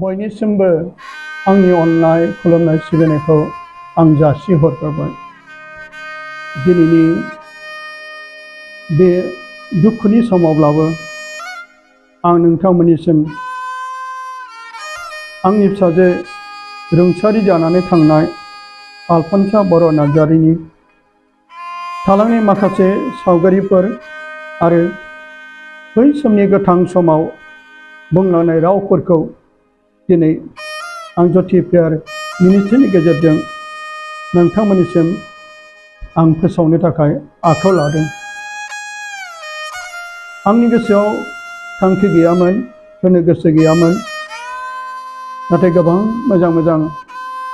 बयनिसिमबो आंनि अननाय खुलुमनाय सिबिनायखौ आं जासिहरग्रोबाय। दिनैनि बे दुखुनि समावब्लाबो आं नोंथांमोननिसिम आंनि फिसाजो रुंसारि जानानै थांनाय आलफनसा बर' नार्जारिनि थालांनाय माखासे सावगारिफोर आरो बै समनि गोथां समाव बुंलांनाय रावफोरखौ दिनै आं ज्योति प्रेयार मिनिस्ट्रिनि गेजेरजों नोंथांमोननिसिम आं फोसावनो थाखाय आखायाव लादों। आंनि गोसोआव थांखि गैयामोन, होनो गोसो गैयामोन, नाथाय गोबां मोजां मोजां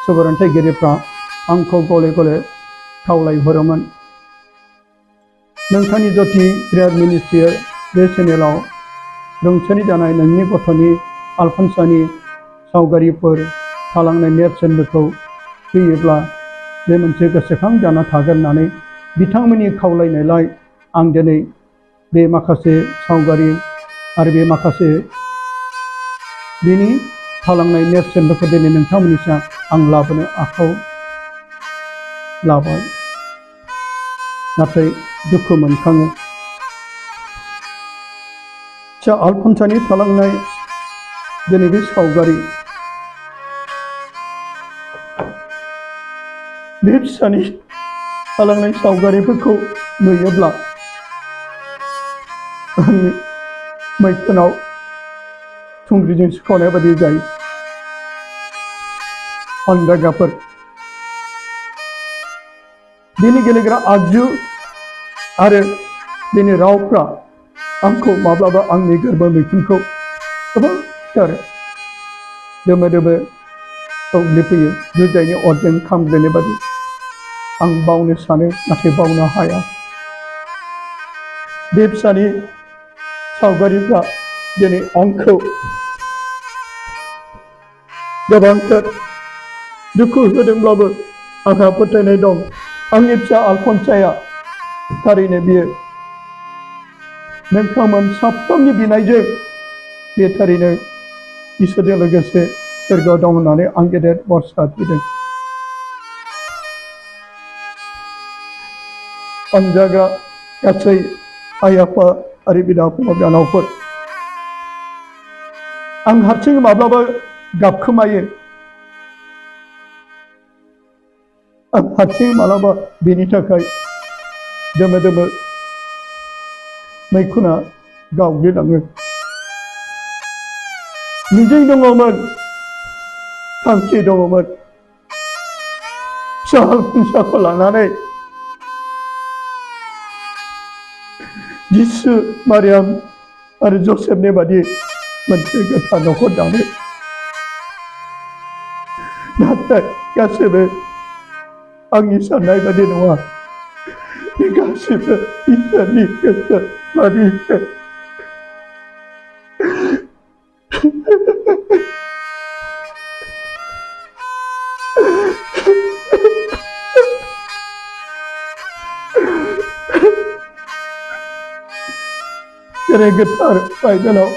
सुबुरुन्थायगिरिफ्रा आंखौ गले गले खावलायहरोमोन। नोंथांनि ज्योति प्रेयार मिनिस्ट्रि बे चेनेलाव रुंसारि जानाय नोंनि गथ'नि आलफनसानि सावगारिफोर थालांनाय नेरसोनफोरखौ होयोब्ला बे मोनसे गोसोखां जाना थागोन होननानै बिथांमोननि खावलायनायलाय आं दिनै बे माखासे सावगारि आरो बे माखासे बिनि थालांनाय नेरसोनफोरखौ दिनै नोंथांमोननिसिम आं लाबोनो आखायाव लाबाय। नाथाय दुखु मोनखाङो। फिसा आलफनसानि थालांनाय दिनै बे सावगारि, बे फिसानि थालांनाय सावगारिफोरखौ नुयोब्ला आंनि मैखुनाव थुंग्रिजों सिखावनाय बायदि जायो। अनदागाफोर, बिनि गेलेग्रा आगजु आरो बिनि रावफ्रा आंखौ माब्लाबा आंनि गोरबो मैखुनखौ गोबांथार दोमो दोमो सौग्लिफैयो, जुजाइनि अरजों खामग्लिनाय बायदि। आं बावनो सानो, नाथाय बावनो हाया। बे फिसानि सावगारिफ्रा दिनै आंखौ गोबांथार दुखु होदोंब्लाबो आंहा फोथायनाय दं, आंनि फिसा आलफनसाया थारैनो बियो नोंथांमोन साफ्रोमनि बिनायजों बे थारैनो इसोरजों लोगोसे सोरगोआव दं होननानै आं गेदेर भरसा होदों। अनजाग्रा गासै आइ आफा आरो बिदा फंबाय बिनानावफोर, आं हारसिं माब्लाबा गाबखोमायो। आं हारसिं माब्लाबा बेनि थाखाय दोमो दोमो मैखुना गावग्लिलाङो। मिजिं दङमोन, थांखि दङमोन, फिसा आलफनसाखौ लानानै जिसु मारियाम आरो जसेफनि बादि मोनसे गोथार न'खर दानो। नाथाय गासैबो आंनि साननाय बादि नङा, बे गासैबो इसोरनि गोसो बादि। जेरै गोथार बाइबेलाव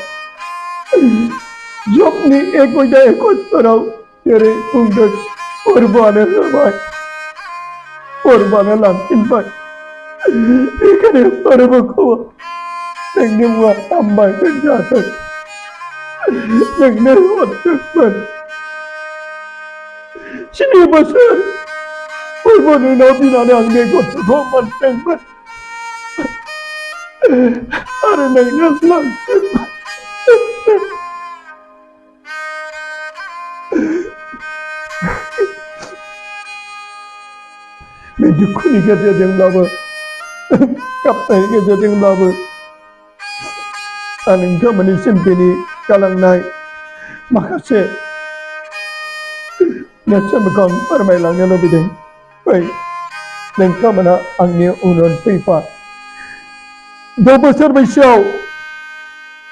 जबनि 1:21 जेरै बुंदों, फोरबोआनो होबाय, फोरबोआनो लांफिनबाय। बेखायनो फोरबोखौ नोंनि मुङा हामबाय होनजादों, नोंनो हरदोंमोन। 7 बोसोर फोरबोनि उनाव बिनानै आं बे गथ'खौ मोनदोंमोन आरो नोंनो लांफिनबाय। बे दुखुनि गेजेरजोंब्लाबो, गाबनायनि गेजेरजोंब्लाबो आं नोंथांमोननिसिम बेनि गालांनाय माखासे नेरसोनफोरखौ आं फोरमायलांनो लुबैदों। फै, नोंथांमोना आंनि उन उन फैफा। 6 बोसोर बैसोआव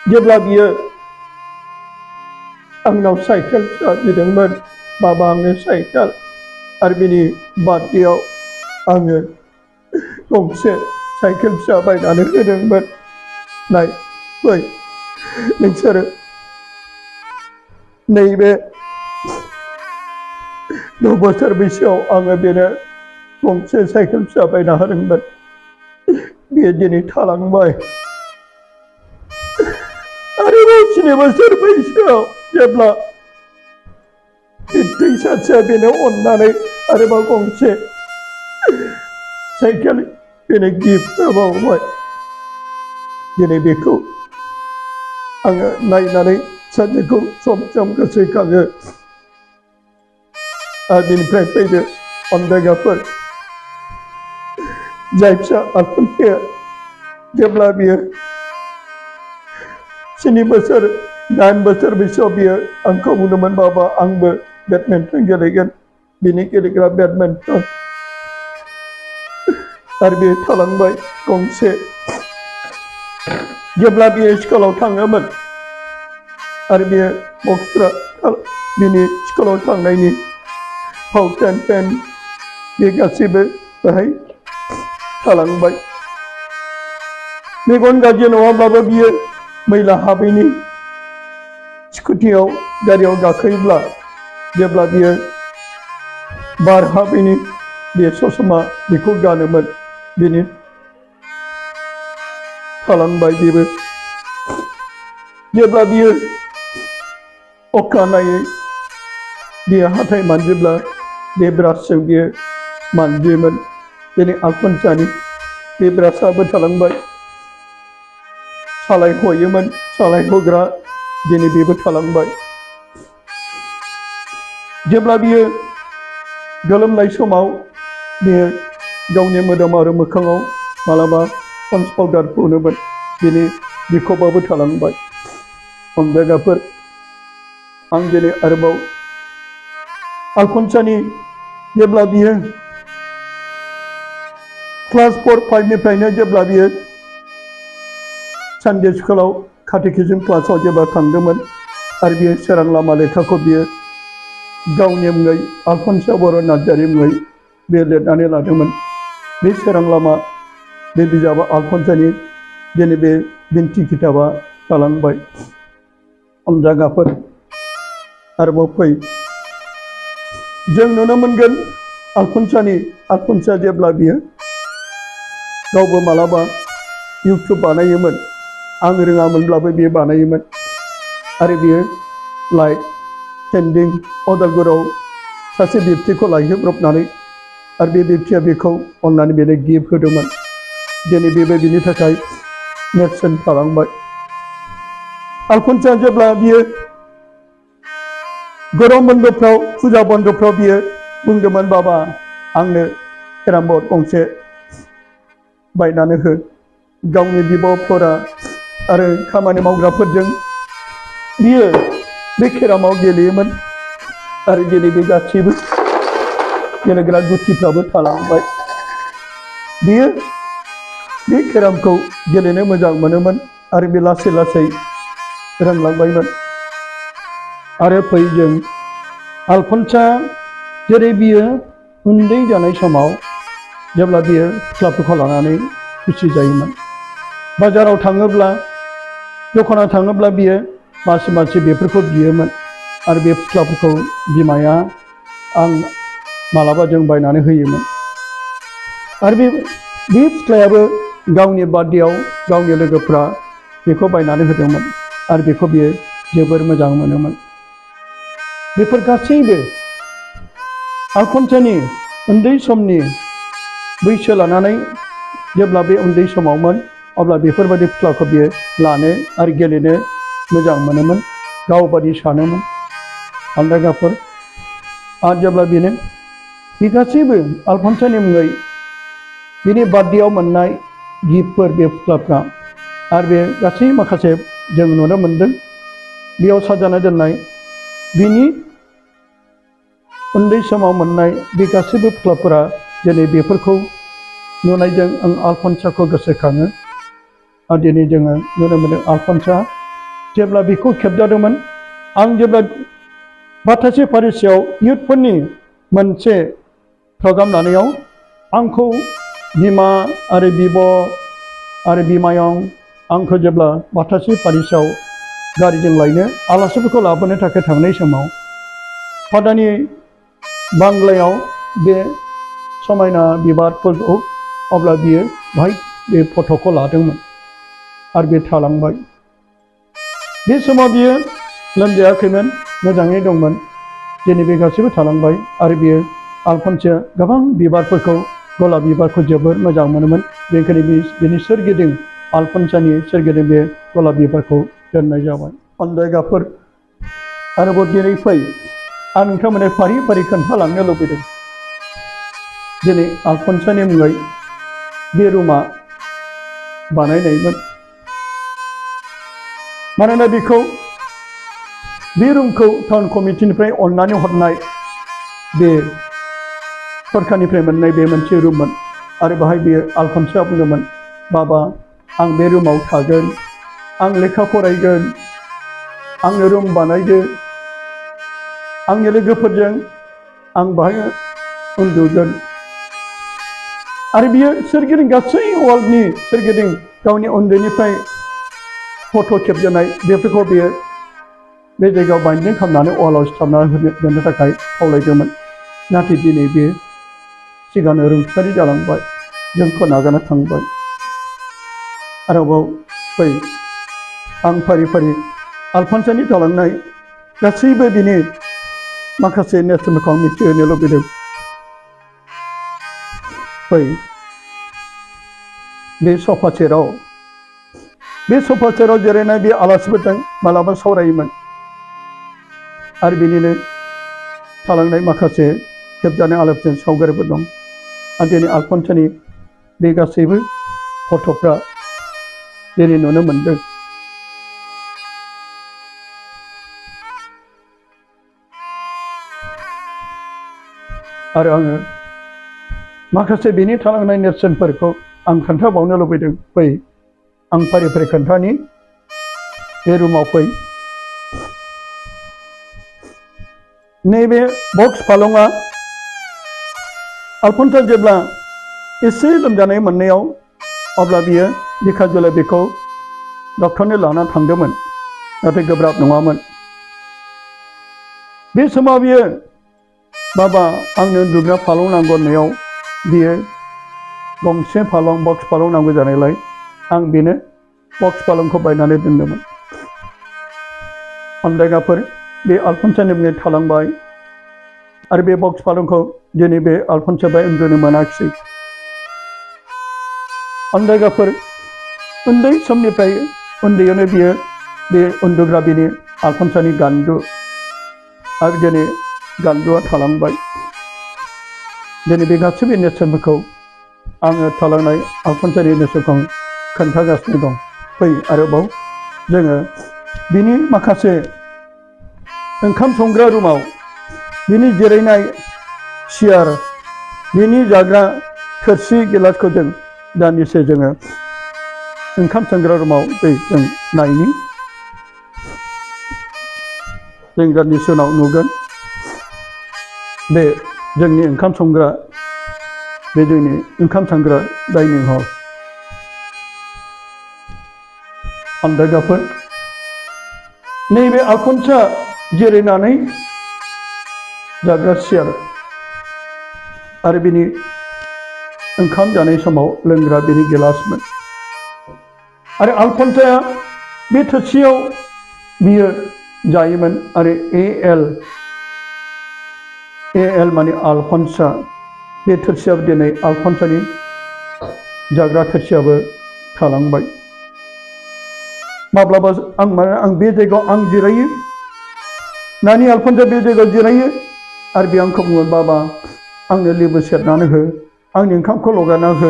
जेब्ला बियो आंनाव साइकेल फिसा बिदोंमोन, बाबा आंनो साइकेल, आरो बिनि बार्थडेआव आङो गंसे साइकेल फिसा बायनानै होदोंमोन। नाय, फै, नोंसोरो नैबे 9 बोसोर बैसोआव आङो बेनो गंसे साइकेल फिसा बायना होदोंमोन बेयो दिनै थालांबाय आरोबाव 7 बोसोर बैसोआव जेब्ला दै सासेया बेनो अननानै आरोबाव गंसे साइकेल बेनो गिफ्ट होबावबाय दिनै बेखौ आङो नायनानै फिसाजोखौ सम सम गोसोखाङो आरो बिनिफ्राय फैदो अनजायगाफोर जाय फिसा आलफनसाया जेब्ला बियो 7 बोसोर 9 बोसोर बैसोआव बियो आंखौ बुंदोंमोन बाबा आंबो बेडमिन्टन गेलेगोन बिनि गेलेग्रा बेडमिन्टन आरो बे थालांबाय गंसे जेब्ला बियो स्कुलाव थाङोमोन आरो बियो बक्सफ्रा बिनि स्कुलाव थांनायनि फाउटेन पेन बे गासैबो बेहाय थालांबाय मेगन गाज्रि नङाब्लाबो बियो मैला हाबैनि स्कुटियाव गारियाव गाखोयोब्ला जेब्ला बियो बार हाबैनि बे ससमा बेखौ गानोमोन बेनि थालांबाय बेबो जेब्ला बियो अखानायै बियो हाथाय मानजिब्ला बे ब्रासजों बियो मानजियोमोन दिनै आलफनसानि बे ब्रासाबो थालांबाय सालायहयोमोन सालायहोग्रा दिनै बेबो थालांबाय जेब्ला बियो गोलोमनाय समाव बियो गावनि मोदोम आरो मोखाङाव मालाबा पन्स पाउडार फुनोमोन बिनि बिखबाबो थालांबाय अनजायगाफोर आं दिनै आरोबाव आलफनसानि जेब्ला बियो क्लास 4-5 निफ्रायनो जेब्ला बियो सानडे स्कुलाव काटेकिजम क्लासाव जेब्ला थांदोंमोन आरो बियो सोरां लामा लेखाखौ बियो गावनि मुङै आलफन्सा बर' नार्जारि मुङै बे लिरनानै लादोंमोन बे सोरां लामा बे बिजाबा आलफन्सानि दिनै बे बिन्थि खिताबा थालांबाय अनजागाफोर आरोबाव फै जों नुनो मोनगोन आलफन्सा जेब्ला बियो गावबो मालाबा इउटुब बानायोमोन आं रोङामोनब्लाबो बियो बानायोमोन आरो बियो लाइक स्टेन्डिं उदालगुरियाव सासे बिबथिखौ लायहोब्रबनानै आरो बे बिबथिया बेखौ अननानै बेनो गिफ्ट होदोंमोन दिनै बेबो बिनि थाखाय नेरसोन थालांबाय आलफन्सा जेब्ला बियो गरम बन्दफ्राव फुजा बन्दफ्राव बियो बुंदोंमोन बाबा आंनो केराम बर्ड गंसे बायनानै हो गावनि बिब'फोरा आरो खामानि मावग्राफोरजों बियो बे केरामाव गेलेयोमोन आरो दिनै बे गासैबो गेलेग्रा गुथिफ्राबो थालांबाय बियो बे केरामखौ गेलेनो मोजां मोनोमोन आरो बे लासै लासै रोंलांबायमोन आरो फै जों आलफन्सा जेरै बियो उन्दै जानाय समाव जेब्ला बियो फिसाफोरखौ लानानै खुसि जायोमोन बाजाराव थाङोब्ला दखानाव थाङोब्ला बियो मासे मासे बेफोरखौ बियोमोन आरो बे फुथुलाफोरखौ बिमाया आं मालाबा जों बायनानै होयोमोन आरो बे फुथुलायाबो गावनि बार्थडेआव गावनि लोगोफ्रा बेखौ बायनानै होदोंमोन आरो बेखौ बियो जोबोर मोजां मोनोमोन बेफोर गासैबो आलफन्सानि उन्दै समनि बैसो लानानै जेब्ला बे उन्दै समावमोन अब्ला बेफोरबायदि फुथुलाखौ बियो लानो आरो गेलेनो मोजां मोनोमोन गावबादि सानोमोन अनजायगाफोर आरो जेब्ला बेनो बे गासैबो आलफन्सानि मुङै बिनि बार्थडेआव मोननाय गिफ्टफोर बे फुथुलाफ्रा आरो बे गासै माखासे जों नुनो मोनदों बेयाव साजाना दोननाय बिनि उन्दै समाव मोननाय बे गासैबो फुथुलाफोरा दिनै बेफोरखौ नुनायजों आं आलफन्साखौ गोसोखाङो आरो दिनै जोङो नुनो मोनो आलफन्सा जेब्ला बेखौ खेबजादोंमोन आं जेब्ला बाथासि फारिसियाव इयुथफोरनि मोनसे प्रग्राम लानायाव आंखौ बिमा आरो बिब' आरो बिमायं आंखौ जेब्ला बाथासि फारिसियाव गारिजों लायनो आलासिफोरखौ लाबोनो थाखाय थांनाय समाव फादानि बांग्लायाव बे समायना बिबारफोरखौ अब्ला बियो बाहाय बे फट'खौ लादोंमोन आरो बे थालांबाय। बे समाव बियो लोमजायाखैमोन, मोजाङै दंमोन। दिनै बे गासैबो थालांबाय आरो बियो आलफनसाया गोबां बिबारफोरखौ, गलाब बिबारखौ जोबोर मोजां मोनोमोन। बेनिखायनो बिनि सोरगिदिं, आलफनसानि सोरगिदिं बे गलाब बिबारखौ दोननाय जाबाय। अनदायगाफोर आरोबाव दिनै फै, आं नोंथांमोननो फारि फारि खोन्थालांनो लुबैदों। दिनै आलफनसानि मुङै बे रुमा बानायनायमोन। मानोना बे रुमखौ टाउन कमिटिनिफ्राय अननानै हरनाय बे सरकारनिफ्राय मोननाय बे मोनसे रुममोन आरो बाहाय बियो आलफनसाया बुंदोंमोन, बाबा आं बे रुमाव थागोन, आं लेखा फरायगोन, आंनो रुम बानायदो, आंनि लोगोफोरजों आं बाहाय उन्दुगोन। आरो बियो सोरगिदिं गासै वालनि सोरगिदिं गावनि उन्दैनिफ्राय फट' खेबजानाय बेफोरखौ बियो बे जायगायाव बाइन्डिं खालामनानै वालाव सिथाबनानै दोननो थाखाय खावलायदोंमोन। नाथाय दिनै बे सिगांनो रुंसारि जालांबाय, जोंखौ नागारना थांबाय। आरोबाव फै, आं फारि फारि आलफनसानि थालांनाय गासैबो बिनि माखासे नेरसोनफोरखौ आं मिथिहोनो लुबैदों। फै, बे सफा सेराव जिरायनाय बे आलासिफोरजों मालाबा सावरायोमोन आरो बिनिनो थालांनाय माखासे खेबजानाय आलासिफोरजों सावगारिफोर दं। आरो दिनै आलफनसानि बे गासैबो फट'फ्रा दिनै नुनो मोनदों। आरो आङो माखासे बिनि थालांनाय नेरसोनफोरखौ आं खोन्थाबावनो लुबैदों। फै, आं फारि फारि खोन्थानि। बे रुमाव फै। नैबे बक्स फालंआ आलफनसा जेब्ला एसे लोमजानाय मोननायाव अब्ला बियो बिखाजुला बेखौ डक्टरनो लाना थांदोंमोन, नाथाय गोब्राब नङामोन। बे समाव बियो, बाबा आंनो उन्दुग्रा फालं नांगौ होननायाव बियो गंसे बक्स फालं नांगौ जानायलाय आं बेनो बक्स फालंखौ बायनानै दोनदोंमोन। अनदायगाफोर, बे आलफनसानि मुङै थालांबाय आरो बे बक्स फालंखौ दिनै बे आलफनसाया उन्दुनो मोनाखिसै। अनदायगाफोर, उन्दै समनिफ्राय उन्दैयावनो बियो बे उन्दुग्रा बिनि आलफनसानि गान्दु आरो दिनै गान्दुआ थालांबाय। दिनै बे गासैबो नेरसोनफोरखौ आङो थालांनाय आलफनसानि नेरसोनखौ खोन्थागासिनो दं। फै, आरोबाव जोङो बिनि माखासे ओंखाम संग्रा रुमाव बिनि जिरायनाय सियार, बिनि जाग्रा थोरसि गिलासखौ जों दान्दिसे जोङो ओंखाम संग्रा रुमाव जों नायनि। जों दान्दिसे उनाव नुगोन बे जोंनि ओंखाम संग्रा, बे जोंनि ओंखाम संग्रा डाइनिं हल। अनदायगाफोर, नैबे आलफनसा जिरायनानै जाग्रा सियार आरो बिनि ओंखाम जानाय समाव लोंग्रा बिनि गिलासमोन। आरो आलफनसाया बे थोरसियाव बियो जायोमोन। आरो एल माने आलफनसा, बे थोरसियाबो दिनै आलफनसानि जाग्रा थोरसियाबो थालांबाय। माब्लाबा आं बे जायगायाव आं जिरायो, नानि आलफनसा बे जायगायाव जिरायो आरो बे आंखौ बुङो, बाबा आंनो लेबु सेरनानै हो, आंनि ओंखामखौ लगायना हो।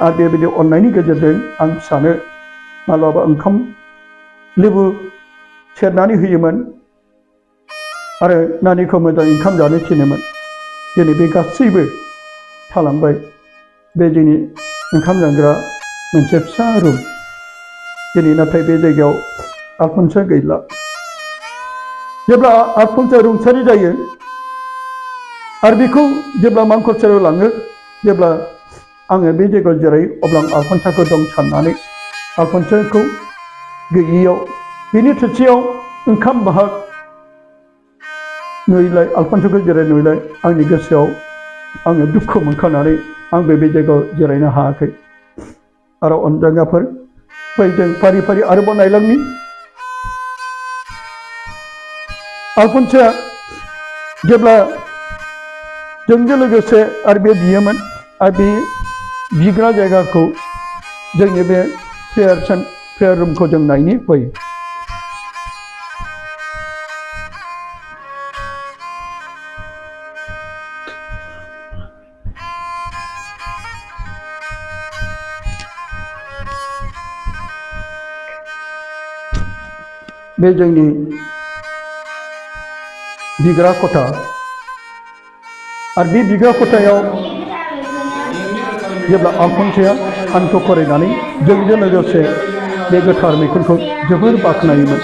आरो बेबायदि अननायनि गेजेरजों आं फिसानो माब्लाबा लेबु सेरनानै होयोमोन आरो नानिखौ मोजां ओंखाम जानो थिनोमोन। दिनै बे गासैबो थालांबाय। बे जोंनि ओंखाम जाग्रा मोनसे फिसा रुम। दिनै नाथाय बे जायगायाव आलफनसा गैला। जेब्ला आलफनसा रुंसारि जायो आरो बेखौ जेब्ला मांखरसालियाव लाङो, जेब्ला आङो बे जायगायाव जिरायो, अब्ला आं आलफनसाखौ दं साननानै आलफनसाखौ गैयियाव बिनि थोरसियाव ओंखाम बाहाग नुयैलाय आलफनसोखौ जिराय नुयैलाय आंनि गोसोआव आङो दुखु मोनखानानै आंबो बे जायगायाव जिरायनो हायाखै आरो अनजागाफोर फै जों फारि फारि आरोबाव नायलांनि आलफनसोआ जेब्ला जोंजों लोगोसे आरो बे बियोमोन आरो बे बिग्रा जायगाखौ जोंनि बे प्रेयार रुमखौ जों नायनि फै बे जोंनि बिग्रा खथा आरो बे बिग्रा खथायाव जेब्ला आलफनसोआ हान्थु खरायनानै जोंजों लोगोसे बे गोथार मैखुनखौ जोबोर बाख्नायोमोन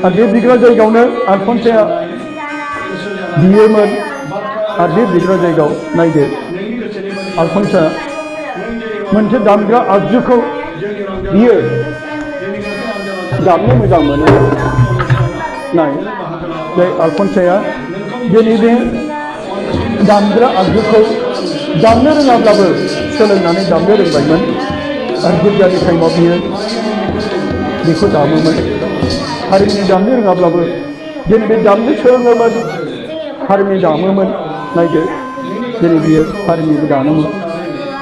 आरो बे बिग्रा जायगायावनो आलफनसोआ बियोमोन आरो बे बिग्रा जायगायाव नायदो आलफनसोआ मोनसे दामग्रा आगजुखौ बियो दामनो मोजां मोनो नाय बे आलफनसोआ दिनै बे दामग्रा आगजुखौ दामनो रोङाब्लाबो सोलोंनानै दामनो रोंबायमोन आरो गिर्जानि टाइमाव बियो बेखौ दामोमोन हारिमुनि दामनो रोङाब्लाबो दिनै बे दामनो सोलोङोमोन हारिमुनि दामोमोन नायदो दिनै बियो हारिमुनि दामोमोन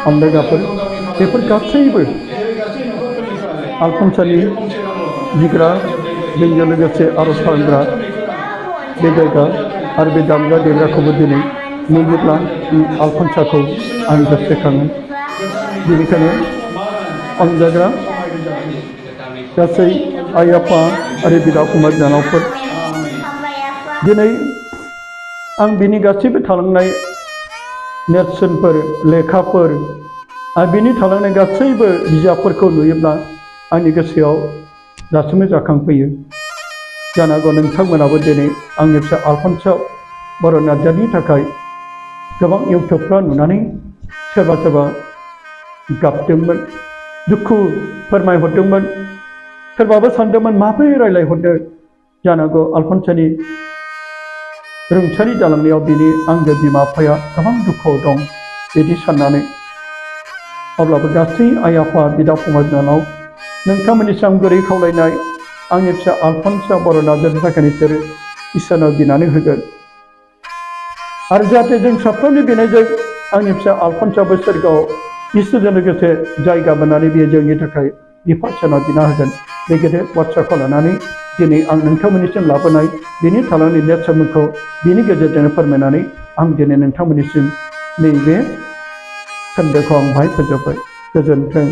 अनदाइगाफोर बेफोर गासैबो आलफनसोनि बिग्रा जोंजों लोगोसे आरज खालामग्रा बे जायगा आरो बे दामग्रा देग्राखौबो दिनै नुयोब्ला आलफनसोखौ आं गोसोखाङो बेनिखायनो अनजाग्रा गासै आइ आफा आरो बिदा फंबाय बिनानावफोर दिनै आं बिनि गासैबो थालांनाय नेरसोनफोर लेखाफोर आरो बिनि थालांनाय गासैबो बिजाबफोरखौ नुयोब्ला आंनि गोसोआव दासिमबो जाखांफैयो जानो हागौ नोंथांमोनाबो दिनै आंनि फिसा आलफनसा बर' नार्जारिनि थाखाय गोबां इउटुबफ्राव नुनानै सोरबा सोरबा गाबदोंमोन दुखु फोरमायहरदोंमोन सोरबाबो सानदोंमोन माबोरै रायज्लायहरनो जानो हागौ आलफनसानि रुंसारि जालांनायाव बिनि आंगो बिमा बिफाया गोबां दुखुआव दं बिदि साननानै अब्लाबो गासै आइ आफा बिदा फंबाय बिनानाव नोंथांमोननिसिम गुरै खावलायनाय आंनि फिसा आलफनसा बर' नार्जारिनि थाखाय बिसोरो इसोरनाव बिनानै होगोन आरो जाहाथे जों साफ्रोमनि बिनायजों आंनि फिसा आलफनसा बोसोरगाव इसोरजों लोगोसे जायगा मोननानै बेयो जोंनि थाखाय बिफा इसोरनाव बिना होगोन बे गेदेर बाथ्राखौ लानानै दिनै आं नोंथांमोननिसिम लाबोनाय बिनि थालांनाय नेरसोनखौ बिनि गेजेरजोंनो फोरमायनानै आं दिनै नोंथांमोननिसिम नैबे खोन्दोखौ आं बाहाय फोजोबबाय गोजोन्थों।